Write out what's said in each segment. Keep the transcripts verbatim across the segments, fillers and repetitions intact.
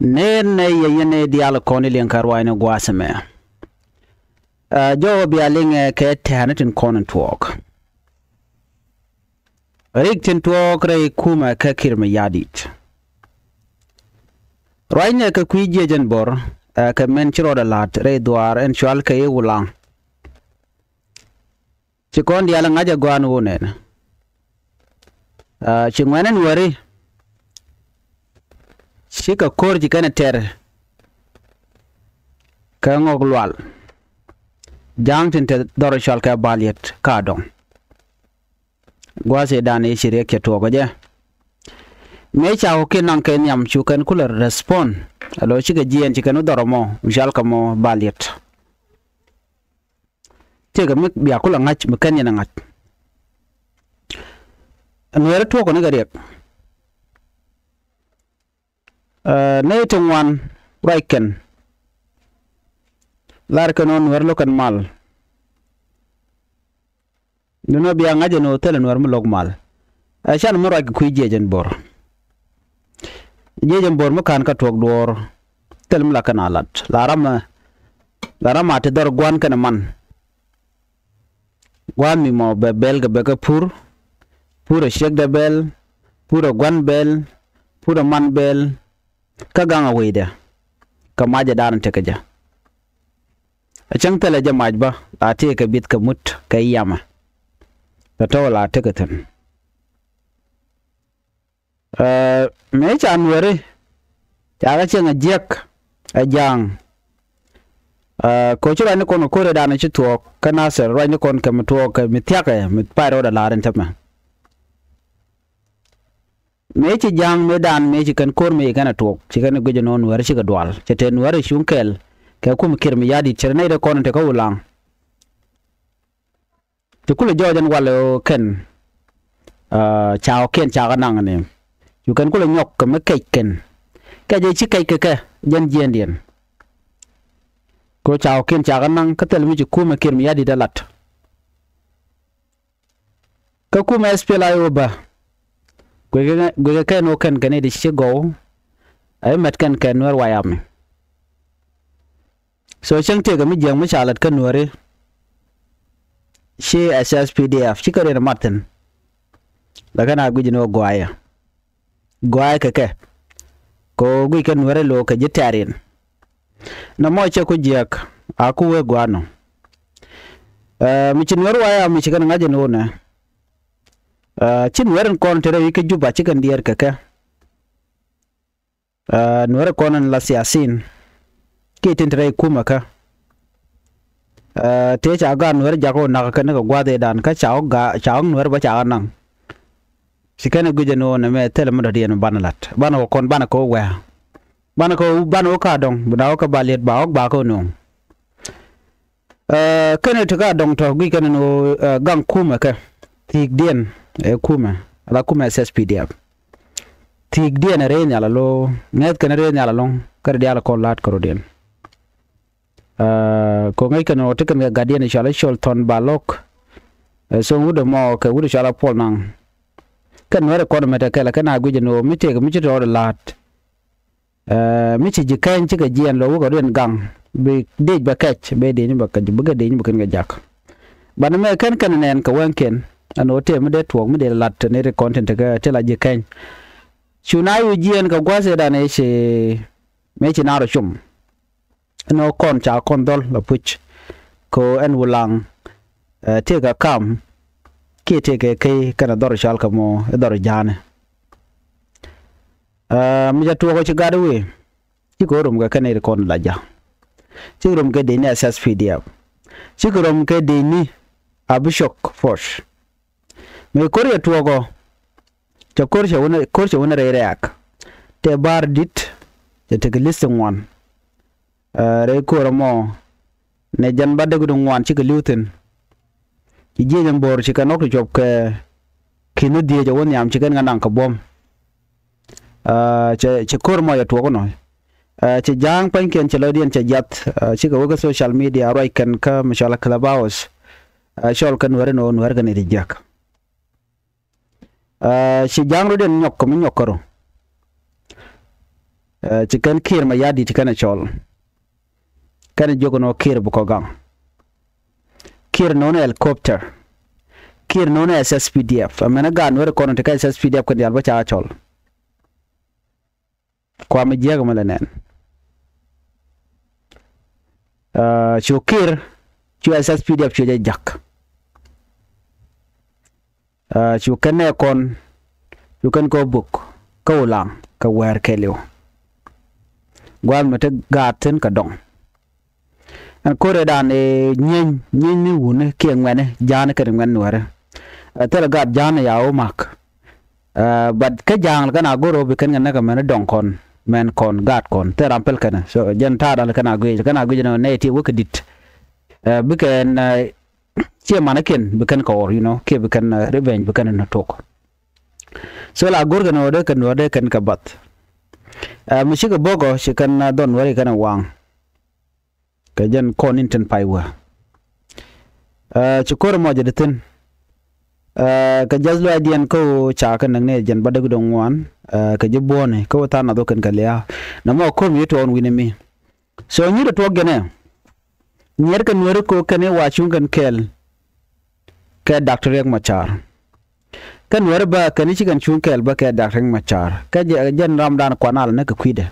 Nɛn nɛ yɛ yɛn ɛ diaal kɔn i̱ liɛŋ kä ruaacni gua̱a̱th ɛmɛ. Ɛ, jɔwä bia liŋɛ kɛ tɛ̈ni tin kɔn in tuɔɔk. Rik tin tuɔɔk rɛy kumɛ kä Kiir Mayardit. Ruacnɛ kɛ kui̱ jiɛc ɛn bo̱r, ɛ, kɛ mɛn ci rɔɔdɛ la̱t rɛy dhuaar ɛn cual kɛ i̱ Wulaŋ. Ci kɔn diaal ŋa̱c ɛ gɔaa ni wunɛn. Aa, ci ŋuɛ̈ni Nuääri cikɛ ko̱r ci kɛn ɛ tɛr kɛ Ŋɔk Lual. Ja̱a̱ŋ tin te dhɔr cual kɛ Baliet ka dɔŋ. Gua̱a̱th ëëdan ëë ci riɛk cɛ tuɔɔk kä jɛ. Mëë ca wä kiɛ naŋ kɛ nhiam cu kɛn kulɛ respond. Alo cikɛ jiɛɛn ci kɛn wä dhɔr ɛmɔ, mi cual kɛ mɔ Baliet. Tëëkɛ mi bia kulɛ ŋa̱c mi kɛn yɛn ɛ ŋa̱c. Nuɛɛri tuɔɔk kɔn i̱ kɛ riɛk. Ɛ, nɛy ti ŋuan ruac kɛn. Lar kɛn ɣöö Nuɛɛri lo̱k kɛn mal. Ni nɔ bia ŋa̱c ɛn ɣöö thilɛ Nuɛɛri mi lo̱k mal. Ɛ can mi ruac kɛ kui̱ jiɛc ɛn bo̱r. Jiɛc ɛn bo̱r mi ka̱n kä tuɔɔk duɔ̱ɔ̱r. Thil mi la kɛn a lat. La ram ɛ, la ram a ti dhɔr gua̱n kɛnɛ man. Gua̱a̱th mi mɔ bɛ bɛl kɛ bɛ kä pur, pur ɛ ciek dɛ bɛl, pur ɛ gua̱n bɛl, pur ɛ man bɛl, kä gaŋ ɛ wecdɛ. Kɛ mac ɛ da̱a̱n tekɛ jɛ. Ɛ cäŋ thilɛ jɛ mac bä, la tëëkɛ bi̱th kɛ mut kɛ yamɛ. Kɛ tɔ̱ la tekɛ thi̱n. Ɛ, mëë ca Nuääri, ca kɛ cieŋ ɛ jiäk, ɛ ja̱a̱ŋ. Ɛ, kɛ ɣöö ci ruacni kɔn kɛ ko̱r ëëdan ci tuɔɔk, kä Nasir ruacni kɔn kɛ mi tuɔɔk kɛ mi thia̱kɛ, mi pay rɔɔdɛ la̱r ɛn tämɛ. Mëë ci ja̱a̱ŋ mëëdan, mëë ci kɛn ko̱r mëë ci kɛn ɛ tuɔɔk, ci kɛn ɛ guic ɛn ɣöö Nuääri cikɛ dual. Cɛ tëë Nuääri cuŋ kɛɛl, kɛ kum Kiir Mayardit, cɛ nɛy dee kɔn in te kä Wulaŋ. Ti kulɛ jɔɔc ɛn walɛ ɣöö kɛn, aa, ca ɣɔ̱kiɛn ca kɛ naŋ ni. Cu kɛn kulɛ nyɔk kɛ mi kɛc kɛn. Kɛc ɛ ci kɛc kɛ kɛ jɛn jiɛɛndiɛn. Kɛ ɣöö ca ɣɔ̱kiɛn ca kɛ naŋ kä thil mi ci kumɛ Kiir Mayardit ɛ lat. Kä kumɛ S P L A I O bä. Guikɛ, guikɛ kɛn ɣöö kɛn kɛn i̱ di ci gɔw. Ɛ mɛt kɛn kɛ Nuɛr White Army. So cäŋ tëëkɛ mi jiäk mi ca lät kä Nuääri, ci S S P D F, ci kɛ riɛn mat thi̱n. Lakin a guic ni ɣöö gɔaaɛ. Gɔaaɛ kɛ kɛ. Kɛ ɣöö guic kɛ Nuääri lo̱o̱ kɛ ji̱ tɛ̈riɛn. Nɔmɔ cɛ ku jiäk, a ku wee gua̱a̱r nɔ. Ɛ, mi ci Nuɛr White Army ci kɛn ŋa̱c ɛn ɣöö nɛ. Ɛ, ci Nuɛr in kɔn te rɛy wi̱c kä Juba ci kɛn diɛɛr kɛ kɛ. Ɛ, Nuɛr kɔn in la siasin. Kiɛ tin te rɛy kumɛ kä. Ɛ, tëë ca gaat Nuɛr jak ɣöö nakä kɛn kɛ gua̱a̱th ëëdan kä ca ɣɔ̱k ga, ca ɣɔ̱k Nuɛr bä ca ɣä naŋ. Ci kɛn ɛ guic ɛn ɣöö nɛmɛ thilɛ mi dɔ̱diɛn banɛ la̱t. Banɛ kɛ kɔn banɛ kɛ ɣöö wɛ̈ɛ̈. Banɛ kɛ ɣöö banɛ ɣöö ka dɔ̱ŋ, bi na ɣöö kɛ Baliet ba ɣɔ̱k ba kɛ ɣöö nööŋ. Ɛ, kɛn ɛ ti ka dɔ̱ŋ tɔ̱ guic kɛn ni ɣöö, ɛ, gaŋ kumɛ kɛ thi̱i̱kdiɛn ɛ kumɛ, ala kumɛ S S P D F. Thi̱i̱kdiɛn ɛ rɛy nhial alo, ŋɛth kɛn ɛ rɛy nhial alo̱ŋ, kä rɛy diaal kɔn la̱t kɛ rɔ̱diɛn. Ɛ, kɛ ŋäc kɛn ɣöö ti kɛn kɛ gatdiɛn ɛ cɔal i̱ Col Thɔn Balɔk. Ɛ, so wut ɛmɔ kɛ wut ɛ cɔal a Puɔl Naŋ. Kɛn Nuɛr ɛ kɔn ɛmɛ tekɛl ɛ kɛn a guic ɛn ɣöö mi tëëkɛ mi ci tɔɔt ɛ la̱t. Ɛ, mi ci ji̱ kɛny cikɛ jiɛɛn lo̱ wä kɛ riɛn gaŋ, bi dec bɛ kɛc, bɛ dec ni bɛ kɛc, bikɛ dec ni bɛ kɛn kɛ jak. Banɛ mɛ kɛn kɛn nɛn kɛ wɛŋkiɛn, ɛn ɣöö tëë mi dee tuɔɔk, mi dee lat ni ri kɔn tin tekɛ ti la ji̱ kɛny. Cu na yu jiɛɛn kɛ gua̱th ëëdan ëë ci, mëë ci naar ɔ com. Ɛn ɣöö kɔn ca kɔn dhɔl la puc. Kɛ ɣöö ɛn Wulaŋ, ɛ, tëëkɛ kam, kiɛ tëëkɛ key kɛnɛ dhɔr cal kɛ mɔ i̱ dhɔr ja̱a̱ni. Ɛ, mi ca tuɔɔk ɔ ci gat i̱ wëë, cikɛ ɣöö rom kɛ kɛn i̱ ri kɔn la ja̱. Cikɛ rom kɛ dec ni S S P D F. Cikɛ rom kɛ dec ni Abishok Force. Mëë ko̱r cɛ tuɔɔk ɔ, cɛ ko̱r cɛ wun, ko̱r cɛ wun rɛy rɛ̈ɛ̈k. Tëë ba̱a̱r di̱t, cɛ tekɛ li̱th ti ŋuan. Ɛ, rɛy ko̱r ɛmɔ, nɛ jɛn ba dee wi̱cdɛ ŋuan cikɛ li̱w thi̱n. Ci jiɛc ɛn bo̱o̱r ci kɛ nɔk ti cuɔp kɛ ki̱n ni dhieec ɛ wä nhiam ci kɛn kɛ naŋ kɛ buɔ̱m. Ɛ, cɛ, cɛ ko̱r ɛmɔ cɛ tuɔɔk inɔ. Ɛ, cɛ ja̱a̱ŋ pa̱nykiɛn cɛ lɔcdiɛn cɛ jiath, ɛ, cikɛ wä kä social media ruac kɛn kä mi cɔal ɛ Clubhouse. Ɛ, cɔl kɛn Nuɛr inɔ Nuɛr kɛn i̱ ti jiäk. Ɛ, ci ja̱a̱ŋ rɔ̱diɛn nyɔk kɛ mi nyɔk kärɔ. Ɛ, ci kɛn Kiir Mayardit kɛn ɛ cɔl. Kɛn ɛ jiök ɛn ɣöö Kiir bi kɔ gaŋ. Kiir nööni helicopter. Kiir nööni S S P D F. Ɛmɛn ɛ gaat Nuɛɛri kɔn ti kɛ S S P D F kɛn diaal bä ca cɔl. Kuam mi jiääk mi lɛ nɛn. Ɛ, cu Kiir, cu S S P D F cu jɛ jak. Ɛ, cu kɛn nɛ kɔn, cu kɛn kɔ buk kä Ulaŋ kɛ wäär kɛɛliw. Gua̱a̱th mi te gaat thi̱n kɛ dɔŋ. Ɛn ko̱rɛ dan ɛ nyieny, nyieny ni wuni kiɛ ŋuɛni, ja̱a̱ni kɛn ŋuɛn Nuɛɛri. Ɛ, thilɛ gaat ja̱a̱ni ya wä mak. Ɛ, but kä ja̱a̱ŋ kɛn a go̱r ɣöö bi kɛn kɛ näk ɛmɛn dɔŋ kɔn, mɛn kɔn, gaat kɔn, thilɛ ram pɛl kɛn. So jɛn ta̱a̱ dan kɛn a guic, kɛn a guic ɛn ɣöö nɛy ti wä kɛ di̱t. Ɛ, bikɛ ɛn, ɛ, ciɛ manikiɛn bi kɛn kɛ ɣɔr, you know, kiɛ bi kɛn, ɛ, revenge bi kɛn ni tok. So la go̱r kɛn ɣöö dee kɛn, ɣöö dee kɛn kɛ bath. Ɛ, mi cikɛ bok ɔ ci kɛn, ɛ, dhɔn weri kɛn ɛ waŋ. Kɛ jɛn kɔn in tin pay wä. Ɛ, ci ko̱r mɔc di thi̱n. Ɛ, kɛ jiath luaacdiɛn kä ɣöö ca kɛ näk ni jɛn bädäk dɔ̱ŋ ŋuan. Ɛ, kɛ ji̱ buɔ̱ɔ̱ni kä wä tha̱a̱ŋ nath wä kɛn kɛ lia̱a̱. Nɔmɔ ko̱r mi ci tuɔɔk in wi̱ni mi. So nyuuth ɛ tuɔɔk jɛn ɛ. Nyiɛɛr kɛ Nuɛɛri ko̱ kɛn i̱ wa cuŋ kɛn kɛɛl kɛ Doctor Riek Machar. Kä Nuɛɛri bä kɛn i̱ ci kɛn cuŋ kɛɛl bä kɛ Doctor Riek Machar. Kä jɛ, jɛn ramdan kuan al näk kɛ kui̱dɛ.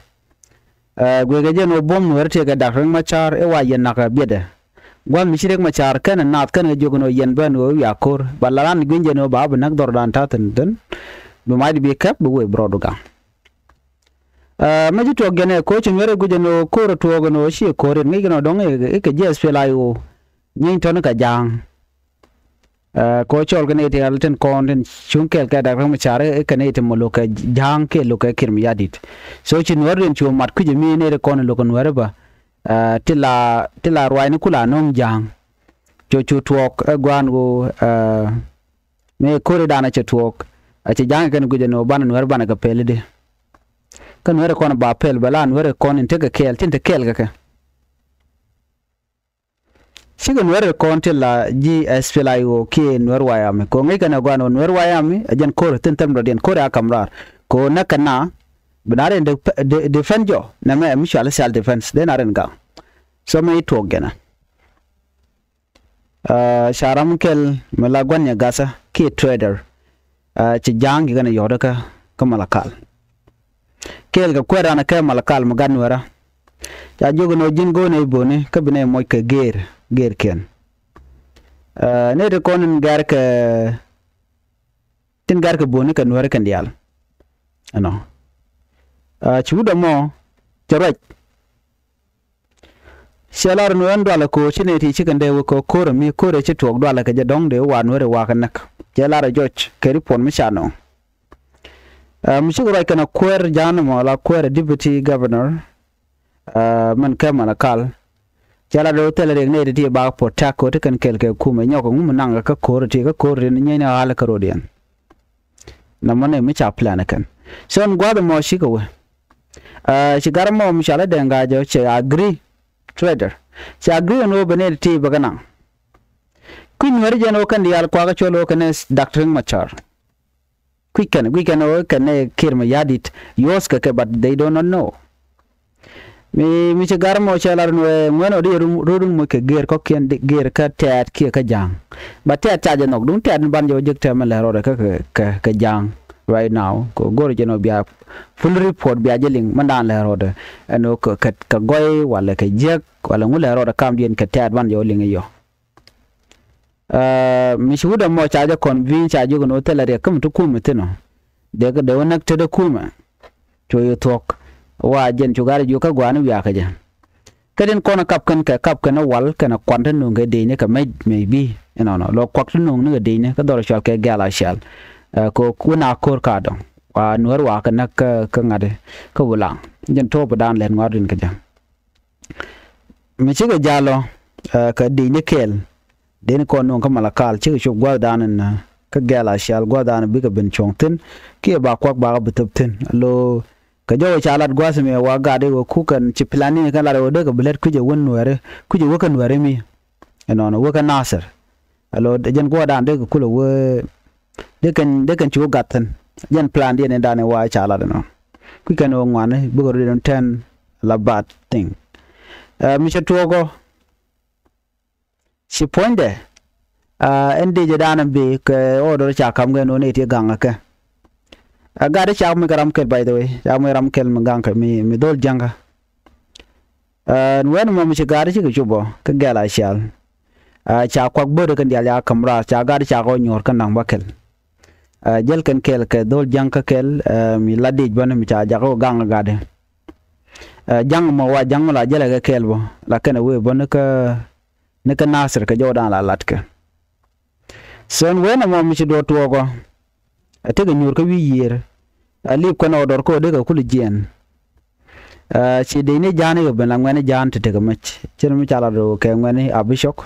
Ɛ, guikɛ jɛn ɣöö buɔ̱m Nuɛɛri tëëkɛ Doctor Riek Machar i̱ wa yɛn nakä biɛtdɛ. Gua̱th mi ci Riek Machar kɛnɛ naath kɛnɛ kɛ jiök ɛn ɣöö yɛn bä ɛn ɣöö wiak ko̱r. Ba la ran gui̱ny jɛn ɣöö ba bi näk dhɔrdan ta̱thi̱n thi̱n. Bi macdi bi kɛp bi wëë bi rɔɔdu gaŋ. Ɛ, mɛ ji̱ tuɔɔk jɛn ɛ ko̱ ci Nuɛɛri guic ɛn ɣöö ko̱r ɛ tuɔɔk ɛn ɣöö ci ko̱r in ŋi̱i̱c kɛn ɔ dɔ̱ŋ ɛ kɛ ji̱ S P L I O. Nyieny tɔ̱ni kɛ ja̱a̱ŋ. Ɛ, kɛ ɣöö cɔɔl kɛn iti al tin kɔn tin cuŋ kɛɛl kɛ Doctor Riek Machar i̱ kɛn iti mɔ lo̱kɛ ja̱a̱ŋ kiɛ lo̱kɛ Kiir Mayardit. So ci Nuɛɛri in cu mat kui̱c mi nɛy ti kɔn in lo̱kɛ Nuɛɛri bä. Ɛ, ti la, ti la ruacni ku la nööŋ ja̱a̱ŋ. Cu, cu tuɔɔk ɛ gua̱a̱n ɣöö, ɛ, mi ko̱ri dan a cɛ tuɔɔk. A cɛ ja̱a̱ŋ kɛn guic ɛn ɣöö banɛ Nuɛɛri banɛ kɛ pɛl i̱di. Kä Nuɛɛri kɔn ba pɛl bɛ la Nuɛɛri kɔn in tekɛ kɛɛl tin te kɛɛl kɛ kɛ. Cikɛ Nuɛɛri kɔn ti la ji̱ S P L I O kiɛ Nuɛɛri White Army. Kɛ ɣöö ŋäc kɛn ɛ gua̱n ɣöö Nuɛɛri White Army ɛ jɛn ko̱r thi̱n thɛm dɔ̱diɛn ko̱r ɛ a ka̱m raar. Kɛ ɣöö näk kɛ na bi na rin def-, de-, defend jɔ nɛmɛ ɛ mi cuali self defense dee na rin gaŋ. So mi tuɔɔk jɛn ɛ. Ɛ, ca ram kɛl mi la gua̱n nyɛ gathä kiɛ trader. Ɛ, ci ja̱a̱ŋ kɛ kɛn yɔ̱ɔ̱dä kä, kä Malakal. Kɛɛl kɛ kuɛɛr an kɛ Malakal mi gat Nuɛɛrä. Ca jiök ɛn ɣöö ji̱n go̱o̱r nɛy bööni kä bi nɛy moc kɛ geer, geerkiɛn. Ɛ, nɛy ti kɔn in gɛr kɛ, tin gɛr kɛ bööni kɛ Nuɛɛri kɛn diaal. Ɛnɔ. Ɛ, ci wut ɛmɔ cɛ ruac. Cɛ lar ɛn ɣöö ɛn dualɛ ko̱o̱r ci nɛy ti ci kɛn dee wek kɛ ko̱o̱r ɛmi ko̱o̱r ɛ ci tuɔɔk dualɛ kɛ jɛ dɔ̱ŋ dee wa Nuɛɛri wakɛ näk. Cɛ lar ɛ Jɔc kɛ ripot mi ca nööŋ. Ɛ, mi cikɛ ruac kɛn ɛ kuäär ja̱a̱n ɛmɔ la kuäär ɛ deputy governor, ɛ, mɛn kɛ Malakal. Cɛ lar ɛ ɣöö thilɛ riɛk nɛy ti ti bakɛ protect kɛ ɣöö ti kɛn kɛɛl kɛ kumɛ nyɔk kɛ ŋum naŋ kɛ kä ko̱o̱r ti kä ko̱o̱r ti ni nyieyni ɣa̱l kä rɔdiɛn. Nɔmɔ nɛy mi ca plan kɛn. So ɛn gua̱a̱th ɛmɔ cikɛ wee. Ɛ, ci gat ɛmɔ mi cɔal i̱ Dɛŋ Gaac ɔ cɛ agree, trader. Cɛ agree ɛn ɣöö bɛ nɛy ti ti bɛ kɛ naŋ. Kui̱ Nuɛɛri jɛn ɣöö kɛn diaal kuakä cuɔl ɣöö kɛn ɛ Doctor Riek Machar. Kui̱ kɛn, kui̱ kɛn ɣöö kɛn ɛ Kiir Mayardit, use kɛ kɛ, but they do not know. Mi, mi ci gat ɛmɔ cɛ lar ɛn ɣöö ŋuɛn ɔ di run, run moc kɛ geer kɔ̱kiɛn di, geer kä tɛ̈t kiɛ kä ja̱a̱ŋ. But tɛ̈t ca jɛ nhɔk, duŋ tɛ̈t ni ban jɛ wä jek tɛ̈t mi lɛr rɔɔdɛ kä, kä, kä, kä ja̱a̱ŋ right now. Kɛ go̱r jɛ nɔ bia full report bia jɛ liŋ mɛn dan lɛr rɔɔdɛ. Ɛn ɣöö kɛ, kɛ, kɛ gɔy walɛ kɛ jiäk walɛ ŋu lɛr rɔɔdɛ kamdiɛn kɛ tɛ̈t ban jɛ wä liŋ i̱ yɔ. Ɛ, mi ci wut ɛmɔ ca jɛ convince ca jiök ɛn ɣöö thilɛ riɛk kä mi ti kumɛ thi̱n ɔ. Dee kɛ dee wä näk tetdä kumɛ. Cu yɛ thuɔ̱k. Wa jɛn cu gat jiök kä gua̱a̱ni wiakä jɛ. Kä tin kɔn ɛ kap kɛn kɛ kap kɛn ɛ wal kɛn ɛ kuan ti nuŋ kɛ dicni kɛ mec, maybe. Inɔnɔ lɔ kuak ti nuŋ ni kɛ dicni kä dhɔr cual kɛ gɛl a cial. Ɛ, kɛ wä na ko̱r ka dɔ̱ŋ. Wa Nuɛɛr wa kɛ näk kä, kä ŋa̱t kä Wulaŋ. Jɛn tuɔɔk bi daan lɛt ŋɔaar din kɛ jɛ. Mi cikɛ jal ɔ, ɛ, kɛ dicni kɛɛl. Deni kɔn nuɔ̱ŋ kä Malakal cikɛ cop gua̱thdan ɛn, ɛ, kä gɛl a cial gua̱thdan bikɛ ben cuɔ̱ŋ thi̱n. Kiɛ ba kuak bakɛ bi thöp thi̱n. Lo kɛ jɔwɛ ca lat gua̱th mi wa gat i̱ wä kuk kɛn ci plan ni kɛn lat i̱ wä dee kɛ bi lät kui̱cɛ wän Nuɛɛri, kui̱cɛ wä kä Nuɛɛri mi. Ɛnɔnɔ wä kä Nasir. Alo jɛn gua̱thdan dee kɛ kulɛ wä dee kɛn, dee kɛn ci wä gat thi̱n. Jɛn plan diɛn in dan i̱ wa ca lat ɛnɔ. Kui̱ kɛn ɣöö ŋuani bikɛ rɔ dee dɔ̱ŋ tɛn la bad thing. Ɛ, mi cɛ tuɔɔkɔ ci puɔ̱nydɛ, ɛ, ɛn dee jɛ daanɛ bi kɛ order ca ka̱m kɛ nööni ti gaŋ kɛ. Ɛ, gat ca mi kɛ ram kɛl, by the way, ca mi ram kɛl mi gaŋ kɛ mi, mi dhol jäŋkä. Ɛ, wɛn mɔ mi ci gat cikɛ cupɔ kä gɛl a cial. Ɛ, ca kuak bödä kɛn dial ya käm raar, ca gat ca kɔ nyuɔr kɛn da̱ŋ bäkɛl. Ɛ, jäl kɛn kɛl kɛ dhol jäŋkä kɛl, ɛ, mi la dic bäni mi ca jakä gaŋ gatdɛ. Ɛ, ja̱ŋ mɔ wa ja̱ŋ mɔ la jälɛ kɛ kɛɛl bä la kɛn ɛ wee bä ni kä, ni kä Nasir kɛ jɔwdan la latkɛ. So ɛn wen ɛmɔ mi ci duɔt tuɔɔkɔ. Ɛ tekɛ nyuur kä wi̱i̱ yiër. Ɛ lip kɛn ɔ dɔr kä ɔ dekɛ kul jiɛn. Ɛ, ci dee ni ja̱a̱n ikɛ ben la ŋuɛn i̱ ja̱a̱n ti tekɛ mec. Cin mi ca lat kɛ ŋuɛn i̱ a bi cɔk.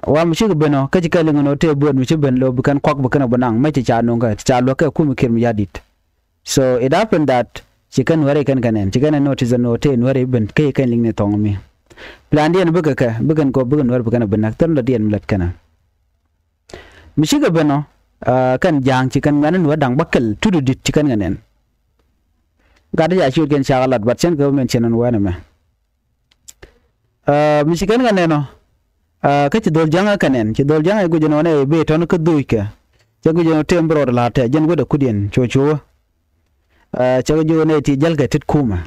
Wa mi cikɛ ben ɔ kä ci kɛn liŋ ɛn ɔ tëë buet mi ci ben lo bi kɛn kuak bi kɛn ɔ bi naŋ mec ci ca nuŋ kɛ ti ca luäk kɛ kum i̱ kiɛr mi ya̱di̱t. So it happened that ci kɛn nuɛri kɛn kɛ nɛn, ci kɛn ɛ notice ɛn ɣöö tëë nuɛri ben kä ci kɛn liŋ ni thɔŋ mi. Plandiɛn bikɛ kɛ, bikɛn kɔ, bikɛn nuɛri bikɛn ɛ bi näk, thil dɔ̱diɛn mi lät kɛn ɛ. Mi cikɛ ben ɔ, ɛ, kɛn ja̱a̱ŋ ci kɛn ŋuɛ̈ni nuɛr da̱ŋ bäkɛl tudu di̱t ci kɛn kɛ nɛn. Gat i̱ ca ciötkiɛn cakɛ lat, but cɛn kɛ wä min cɛn ɛn wɛn ɛmɛ. Ɛ, mi ci kɛn kɛ nɛn ɔ, ɛ, kä ci dhol jäŋä kɛ nɛn, ci dhol jäŋä i̱ guic ɛn ɣöö nɛ i̱ bëë tɔ̱n kä dho̱o̱ckɛ. Cɛ guic ɛn ɣöö tëë mi bi rɔɔdɛ la̱r tɛɛ, jɛn wetdɛ kudiɛn, cuɔ cuɔ wä. Ɛ, cɛ kɛ jiök ɛn ɣöö nɛ ti jäl kɛ tet kumɛ.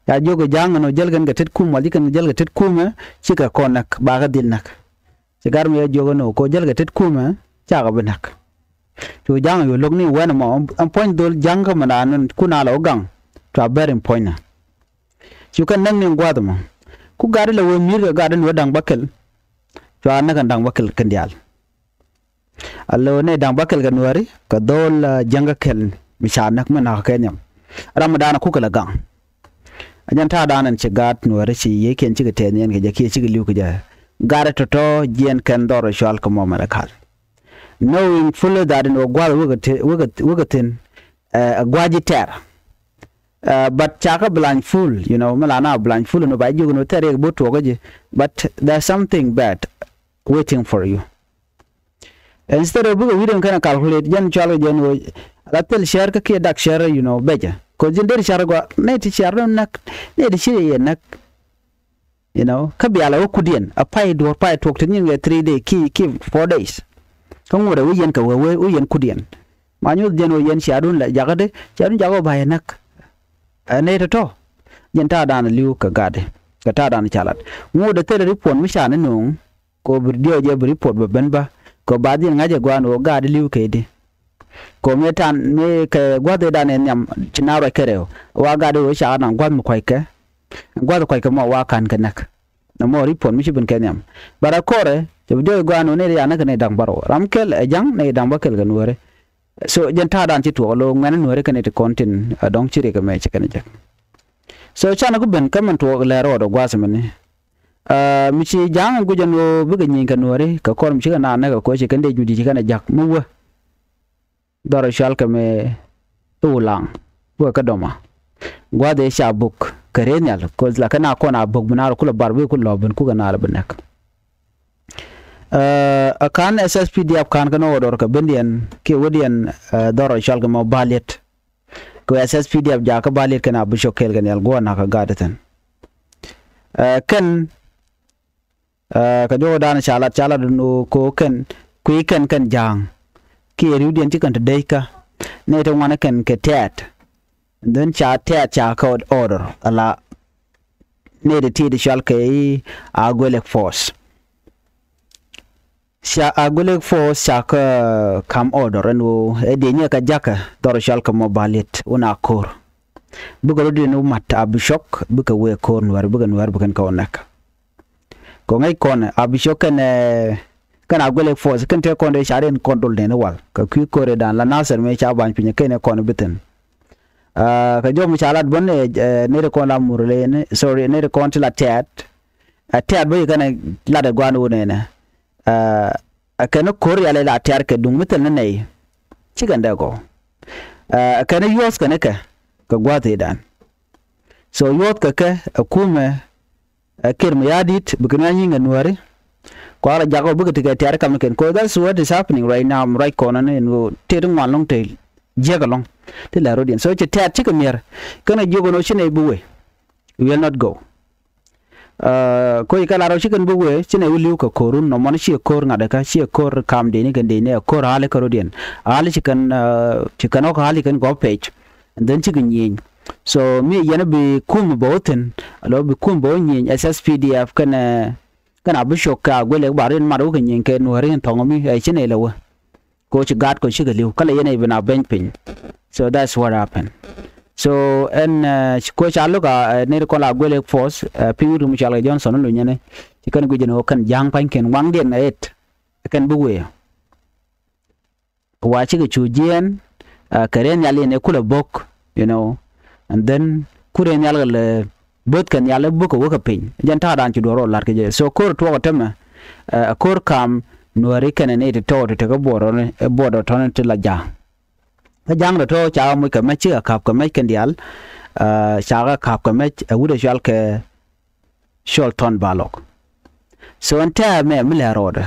Ca jiök kɛ ja̱a̱ŋ ɛn ɣöö jäl kɛn kɛ tet kumɛ, wal ji̱ kɛn jäl kɛ tet kumɛ, cikɛ kɔn näk, bakɛ dhil näk. Ci gat mi cɛ jiök ɛn ɣöö kɛ ɣöö jäl kɛ tet kumɛ, cakɛ bi näk. Cu ja̱a̱ŋ yo̱o̱ lo̱k ni wɛn ɛmɔ, ɛn puɔ̱ny dhol ja̱ŋ kä mɛn raan kun a lɛ wä gaŋ, cua bɛr in puɔ̱nynɛ. Cu kɛn näk ni gua̱a̱th ɛmɔ. Ku gat ilɛ wee mi̱i̱r kɛ gat in wee da̱ŋ bäkɛl. Cua näk ɛn da̱ŋ bäkɛl kɛn diaal. A lo̱ nɛy da̱ŋ bäkɛl kɛ nuääri kɛ dhol, ɛ, jäŋ kä kɛl mi ca näk mi na̱k kɛ nhiam. Ram mi da̱a̱n a kukɛ lɛ gaŋ. A jɛn ta̱a̱ da̱a̱n ɛn ci gaat nuääri ci yiëëkiɛn cikɛ tɛɛth niɛn kɛ jɛ kiɛ cikɛ li̱w kɛ jɛ. Gaat ɛ tɔ̱tɔ̱ jiɛɛn kɛn dhɔr ɛ cual kɛ mɔmɛ lɛ ka̱l. Knowing fully that in wä gua̱th wekɛ thi-, wekɛ, wekɛ thi̱n, ɛ, ɛ gua̱c ji̱ tɛr. Ɛ, but cakɛ blindfold, you know, mi la na blindfold in wä ba jiök in wä thɛr yek bi tuɔɔkä ji̱. But there's something bad waiting for you. Instead of bikɛ wi̱i̱dɛn kɛn ɛ calculate, jɛn cual kɛ jɛn ɣöö la thil cär kä kiɛ dak cär, you know, becɛ. Cause ji̱n der cär gɔaa, nɛy ti cär dɔ̱ŋ näk, nɛy ti ci yɛ näk. You know, kä bialɛ wä kudiɛn, a pay duɔ̱ɔ̱r pay tuɔk ti nyin kɛ three day, ki, ki four days. Kä ŋuɔ̱t ɛ wä yɛn kɛ wee, wee, wä yɛn kudiɛn. Ma nyuth jɛn ɣöö yɛn cia̱a̱dun la jakä di, cia̱a̱dun jakä wä ba yɛ näk. Ɛ nɛy tɔ̱tɔ̱. Jɛn ta̱a̱ da̱a̱n li̱w kɛ gatdi. Kɛ ta̱a̱ da̱a̱n ca lat. Ŋuɔ̱t ɛ thilɛ report mi ca ni nuŋ. Kɛ ɣöö bi diɔɔk jɛ bi report bɛ ben bä. Kɛ ɣöö ba dhil ŋa̱c ɛ gua̱a̱n ɣöö gaat li̱w kɛ di. Kɛ ɣöö mëë ta̱a̱n mëë kɛ gua̱th ëëdan ɛ nhiam ci na ruac kɛ rɛw. Wa gaat ɣöö ca naŋ gua̱th mi kuackɛ. Gua̱th kuackɛ mɔ wa ka̱n kɛ näk. Nɔmɔ report mi ci ben kɛ nhiam. But a kɔrɛ cɛ bi diɔɔk ɛ gua̱a̱n ɣöö nɛy ti ca näk kɛ nɛy da̱ŋ bärɔw. Ram kɛl ɛ ja̱ŋ nɛy da̱ŋ bäkɛl kɛ nuääri. So jɛn ta̱a̱ da̱a̱n ci tuɔɔk lo̱o̱ ŋuɛ̈ni nuääri kɛn iti kɔn tin, ɛ, dɔ̱ŋ ci riɛk ɛmɛ ci kɛn jek. So canɛ ku ben kä min tuɔɔk lɛr rɔɔdɛ gua̱a̱th mini. Ɛ, mi ci ja̱a̱ŋ in guic ɛn ɣöö bikɛ nyieny kɛ nuääri kɛ kɔr mi cikɛ naan näk kɛ kuɔ̱c ci kɛn dee juut ci kɛn ɛ ja̱k mi wä. Dhɔr ɛ cual kɛ mi i̱ Wulaŋ. Wä kä dɔma. Gua̱a̱th ëë ca buk kɛ rɛy nhial. Cause la kɛ na kɔn a buk bi naar kulɛ bar bi kulɛ lɔ ben kukɛ naar bi näk. Ɛ, ɛ ka̱n S S P D F ka̱n kɛn ɣöö dɔr kɛ bendiɛn kiɛ wädiɛn, ɛ, dhɔr ɔ cɔal kɛ mɔ Baliet. Kɛ S S P D F jakä Baliet kɛn a bi cɔk kɛɛl kɛ nhial guɔ nakä gat ithin. Ɛ, kɛn, ɛ, kɛ jɔwdan ca lat, ca lat ni ɣöö kɛ ɣöö kɛn kui̱ kɛn kɛn ja̱a̱ŋ. Kiɛ ri̱wdiɛn ci kɛn te dec kä nɛy te ŋuan kɛn kɛ tɛ̈t. And then ca tɛ̈t ca kä order ala nɛy ti ti ti cɔal kɛ i̱ Agwelek Force. Ca Agwelek Force ca kä kam order ɛn ɣöö ɛ diɛ nyɛ kɛ jakä dhɔr cɔal kɛ mɔ Baliet wun a ko̱r. Bikɛ rɔ diɛn wä mat a bi cɔk bikɛ wee ko̱r nuäär bikɛ nuäär bikɛn kɛ wä näk. Kɛ ŋäc kɔn a bi cɔk kɛn, ɛ, kɛn Agwelek Force kɛn te kɔn dee ca riɛn kɔn dol nɛn wal kɛ kui̱ ko̱r ëëdan la Nasir mëë ca ba̱ny piny kɛn ɛ kɔn bi thi̱n. Aa, kɛ jɔw mi ca lat bun, ɛ, ɛ, nɛy ti kɔn la Murle, ni, sorry, nɛy ti kɔn ti la tɛ̈t. Ɛ tɛ̈t bä ci kɛn ɛ lat ɛ gua̱n wun ɛnɛ. Aa, ɛ kɛn ko̱r rial ila tɛ̈t kɛ duŋ mi thil ni nɛy. Ci kɛn dee gɔw. Aa, ɛ kɛn yuɔth kɛn kɛ, kɛ gua̱th i̱dan. So yuɔth kɛ kɛ, ɛ kumɛ, ɛ Kiir Mayardit, bikɛ ni a nyiŋ kɛ nuääri. Kuakä la jakä bikɛ tekɛ tɛ̈t kamnikiɛn. Cause that's what is happening right now. Ruac kɔn ni ɛn ɣöö tëë ti ŋuan lɔ̱ŋ te jiäk ɛlɔ̱ŋ. Ti lɛ rot yɛn. So ci tɛ̈t cikɛ mi̱er. Kɛn a jiök ɛn ɣöö ci nɛy bi wee. Will not go. Koc kɛ lar ɣöö ci kɛn bi wee, ci nɛy wä li̱w kɛ ko̱run, nɔmɔ ni ciɛ ko̱r ŋa̱t kä, ciɛ ko̱r kam deni kɛn deni, ɛ ko̱r a̱a̱li kä rot yɛn. A̱a̱li ci kɛn, ci kɛn ɣɔ̱k a̱a̱li kɛn gɔ̱p pec. And then cikɛ nyieny. So mi yɛn bi kum bä wä thi̱n, alɔ bi kum bä wä nyieny, S S P D F kɛn, kɛn a bi cok kɛ a guɛlɛ ba rin mat wä kɛ nyieny kɛ nuääri in thɔŋ mi, ɛ ci nɛy lɛ wä. Ko ci gaat ko cikɛ li̱w, kä lɛ yɛn ɛ bi na beny piny. So that's what happened. So ɛn, ko ca lo̱k a, nɛy ti kɔn la guɛlɛ force, piny wut mi cɔal kɛ Johnson Olony ɛn, ci kɛn guic ɛn ɣöö kɛn ja̱a̱ŋ pa̱nykiɛn waŋdiɛn ɛ it. Kɛn bi wee. Wa cikɛ cu jiɛɛn, kɛ rɛy nhial in ɛ kulɛ bo̱k, you know, and then ku rɛy nhial kɛ lɛ bo̱th kɛ nhial ɛ bo̱k kɛ wä kɛ piny. Jɛn ta̱a̱dan ci duɔ̱ɔ̱r rɔ la̱t kɛ jɛ. So ko̱r tuɔɔk ɛ tämɛ, ɛ ko̱r kam nuääri kɛnɛ nɛy ti tɔɔt ti tekɛ buɔɔr rɔni, ɛ buɔɔr dɔ̱tɔ̱ni ti la ja̱a̱ŋ. Kä ja̱a̱ŋ dɔ̱tɔ̱ ca moc kɛ mɛc, cikɛ ka̱p kɛ mɛc kɛn diaal, ca kɛ ka̱p kɛ mɛc ɛ wut ɛ cɔal kɛ Col Thɔn Balɔk. So ɛn tɛ̱̈ɛ̱̈ mɛ mi lɛ rɔɔdɛ.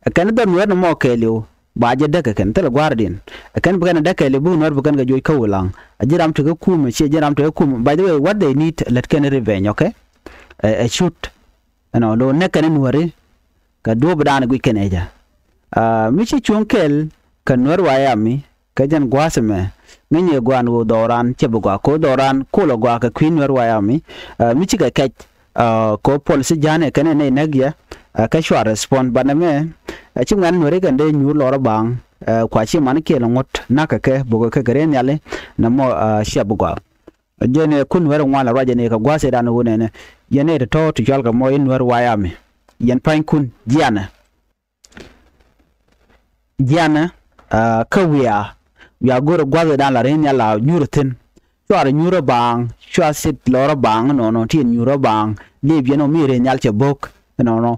Ɛ kɛn dhɔr nuɛɛr ni mɔ kɛɛliw ba jɛ däk ɛ kɛn thilɛ gua̱a̱r din. Ɛ kɛn bi kɛn däk kɛɛliw bi nuɛɛr bi kɛn kɛ joc kä Ulaŋ. A ji̱ ram tekɛ kum, ɛ ciɛ ji̱ ram tekɛ kum. By the way, what they need, lät kɛn revenge, okay? Ɛ cut ɛnɔ lo nɛk kɛn nuɛɛri. Kɛ duɔ̱ɔ̱p dan guic kɛn ɛ jɛ. Mi ci cuŋ kɛl kɛ nuɛɛr wayami. Kä jɛn gua̱a̱th ɛmɛ ŋäcni gua̱a̱n ɣöö dhɔran cɛ bi gua̱a̱ ko̱ dhɔran kolɛ gua̱a̱ kɛ kui̱ nuɛɛr wayami. Mi cikɛ kɛc, ko policy ja̱a̱n ɛ kɛn ɛ nɛy näk yɛ, kä cua respond. But nɛmɛ ɛ ci ŋuɛ̈n nuɛɛri kɛn dee nyuur lɔrä baŋ, kua ci man kiɛl ŋuɔ̱t na̱k kɛ kɛ bokɛ kɛ kɛ rɛy nhiali. Nɛmɔ cɛ bi gua̱a̱. Jɛn ɛ kun nuɛɛri ŋuan la ruac ɛn ɛ kɛ gua̱a̱th ɛ dan ɣöö nɛnɛ yɛn ɛ tɔ̱tɔ̱ ti cɔal kɛ mɔ in nuɛɛr wayami. Yɛn pa̱nykun jianɛ. Jianɛ, kä wiaa, wiaa go̱rɛ gua̱th dan la rɛy nhial la nyuur thi̱n. Cua rɔ nyuur ɛ baaŋ, cua sit lɔr ɛ baaŋ nɔnɔ ti nyuur ɛ baaŋ. Liep yɛn ɔ mi rɛy nhial cɛ bo̱k nɔnɔ.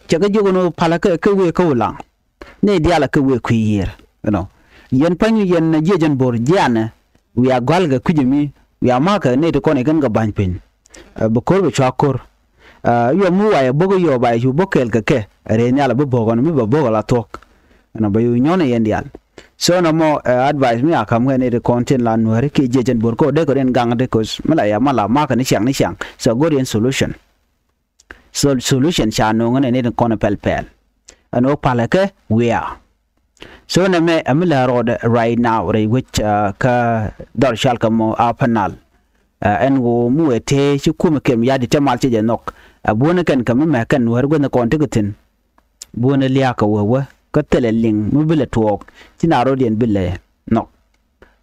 Cɛ kɛ jiök ɛn ɣöö palä kä wëë kä Ulaŋ. Nɛy diaal kä wëë kui̱ yiër. Yɛn pa̱ny yɛn jiɛc jɛn bo̱r jianɛ. Wiaa gua̱l kɛ kui̱c ɛmi, wiaa ma̱a̱kɛ nɛy ti kɔn i̱ kɛn kɛ ba̱ny piny. Bi ko̱r bi cua ko̱r. Yuɔ mi wayɛ bo̱k yɔɔ ba yɛ cu bo̱k kɛɛl kɛ kɛ rɛy nhial a bi bo̱k ɔn mi bɛ bo̱k ala thuɔ̱k. Ɛnɔ bɛ yu nyɔ̱n ɛ yɛn diaal. So nɔmɔ advice mi a ka̱m kɛ ni ti kɔn tin la nuääri kiɛ jiɛc ɛn bo̱r kɛ ɔ dee kɛ rin gaŋ ti ko̱c mi la ya ma la ma̱a̱kɛ ni ciaŋ ni ciaŋ. So go̱r yɛn solution. So solution ca no̱o̱ŋ ɛn ni ti kɔn pɛl pɛl. Ɛn ɣöö palɛ kɛ wiaa. So nɛmɛ ɛ mi lɛ rɔɔdɛ right now rɛy wec kä dhɔr cɔal kɛ mɔ Upper Nile. Ɛn ɣöö mi wëë tëë ci kumɛ kɛm ya̱di te mal ci jɛ nhɔk. Ɛ buɔ̱ni kɛn kɛ mi mɛ kɛn nuääri guäthni kɔn tekɛ thi̱n. Buɔ̱ni lia̱a̱ kɛ wee wee kä thilɛ liŋ mi bi lɛ tuɔɔk ci na rɔɔdiɛn bi lɛ nhɔk.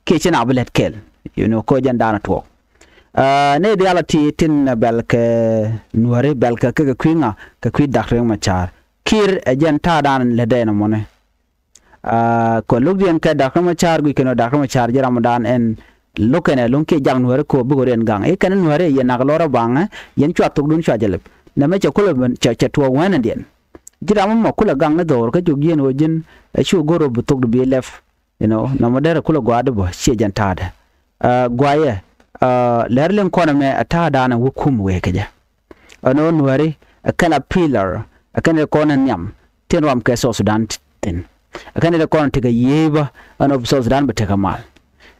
Kiɛ ci na bi lɛt kɛl, you know, kä jɛn daanɛ tuɔɔk. Nɛy diaal a ti tin bɛl kɛ nuääri bɛl kɛ kɛ kui̱ ŋa kɛ kui̱ Dak Riek Machar. Kiir ɛ jɛn ta̱a̱ daanɛ lɛ dɛɛn ɛmɔni. Kɛ lo̱kdiɛn kɛ Dak Riek Machar guic kɛn ɔ Dak Riek Machar ji̱ ramdan ɛn lo̱k kɛn ɛ lo̱ŋ kiɛ jak nuääri kɛ ɔ bikɛ rɛn gaŋ i̱ kɛn nuääri yɛn nak lɔr ɛ baŋɛ. Yɛn cua thokdun cua jɛ lɛp nɛmɛ cɛ kulɛ cɛ tuɔɔk wɛnɛdiɛn. Ji̱ ram ɛmɔ kulɛ gaŋ ni dho̱r kä cuk ji̱n ɣöö ji̱n ɛ cu go̱r ɔ bi thokdu bi lɛp. You know, nɔmɔ derɛ kulɛ gɔaa di bä ciɛ jɛn ta̱a̱dɛ. Gɔaaɛ lɛr liŋ kɔn ɛmɛ ɛ ta̱a̱dan ɛ wä kum wee kɛ jɛ. Ɛn ɣöö nuääri ɛ kɛn a pillar ɛ kɛn ɛ kɔn ɛ nhiam tin ruam kɛ South Sudan thi̱n. Ɛ kɛn ɛ kɔn ɛ tekɛ yiëë bä ɛn ɣöö bi South Sudan bi tekɛ mal.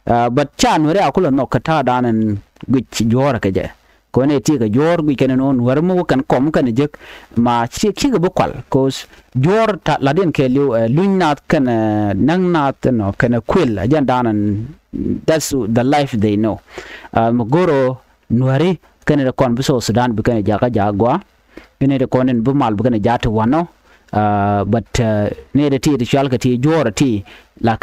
But ca nuääri a kulɛ nhɔk kɛ ta̱a̱dan ɛn guic juɔ̱ɔ̱rɛ kɛ jɛ. Kɔn ɛ ti kɛ juɔ̱ɔ̱r guic kɛn ɛn ɣöö nuääri mi wä kɛn kɔm kɛn jek. Ma ci cikɛ bi kual cause juɔ̱ɔ̱r la̱tdiɛn kɛɛliw ɛ luny nath kɛn ɛ näk nath ɛnɔ kɛn ɛ kuël ɛ jɛn da̱a̱n ɛn. That's the life they know. Mi go̱r ɣöö nuääri kɛn ɛ kɔn bi South Sudan bi kɛn ɛ jakä ja̱a̱k gɔaa. Kɛn ɛ kɔn in bi mal bi kɛn ɛ ja̱a̱k ti wanɔ. But ni ɛ ti ti cual kɛ ti juɔ̱ɔ̱r ɛ ti la